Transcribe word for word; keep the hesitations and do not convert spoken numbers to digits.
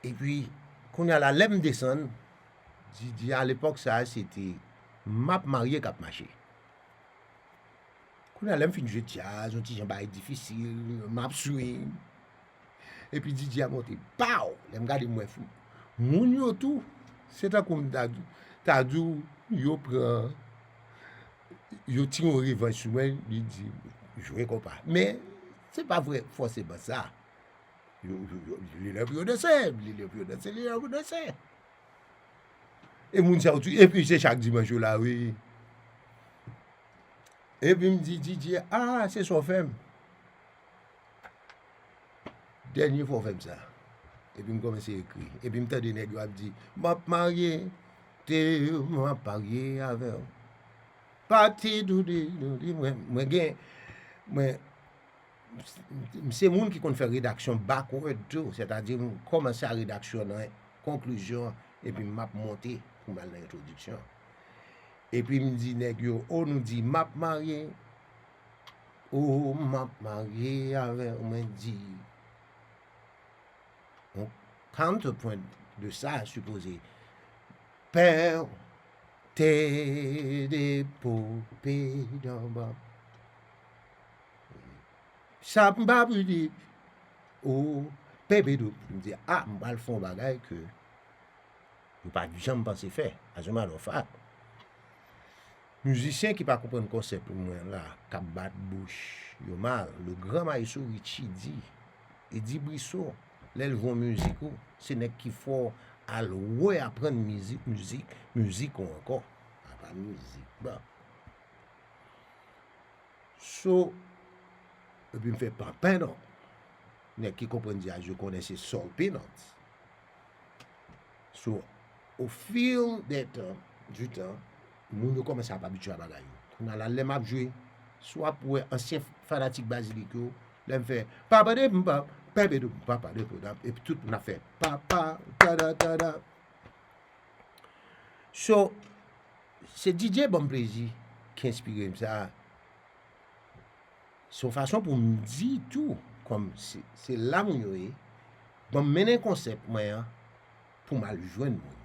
Epi, kounye a la, lè m desann, Didye a lepòk sa a, se te M ap marye k ap mache. Kounye a, lè m fin jwe djaz, yon ti jan bagay difisil, m ap swing. Epi Didye a monte, paw! Lè m gade, m wè fou. Moun yo tou, se tankou m ta, ta di w, yo pran, yo tire yon revanj sou mwen, li di, jwe konpa. Men, se pa vre fòseman sa. Yo, yo, yo, li lè pou yo danse, li lè pou yo danse, li lè pou yo danse. E moun sa yo tou, epi se chak dimanch yo la, wi. Epi m di Didye, ah, se sa w fè m. Dènye fwa w fè m sa. Epi m kòmanse ekri. Epi m tande nèg yo ap di, m ap marye, te, m ap marye avè w. Pati doudi, doudi, mwen, mwen gen, mwen, m se moun ki konn fè redaksyon backward tou, sètadi m kòmanse a redaksyon nan konklizyon, epi m ap monte pou m al nan entwodiksyon. Epi m di nèg yo, o nou di m ap marye, o m ap marye avè w, mwen di, yon counterpoint de sa sipoze, pè te depope danba. Sa m pa pou di, o, pepe dou. M di, a, m pral fè yon bagay ke m pa t janm panse fè. As a matter of fact, mizisyen ki pa konprann konsèp mwen la, k ap bat bouch yo mal, le grand maestro Richie di, Eddy Brissot, lè l jwe yon mizik ou, se nèg ki fè w al reaprann mizik, mizik, mizik ou ankò. Apa mizik, bon. So, epi m fè pa peanut. Nèg ki konprann djaz yo konnen se soul peanuts. So, au fil des temps, du temps, moun yo kòmanse ap abitye a bagay yo. Kounye a la, lè m ap jwe, si w ap wè ansyen fanatik Bazilik yo, lè m fè, papa de m pa, pepe de m papa de pou dam, epi tout moun ap fè, papa, tada, tada. So, se Didye ban m plezi ki enspire m sa. Se yon fason pou m di tou, kòm se, se la moun yo ye, ban m mennen konsèp mwen an pou m al jwenn moun.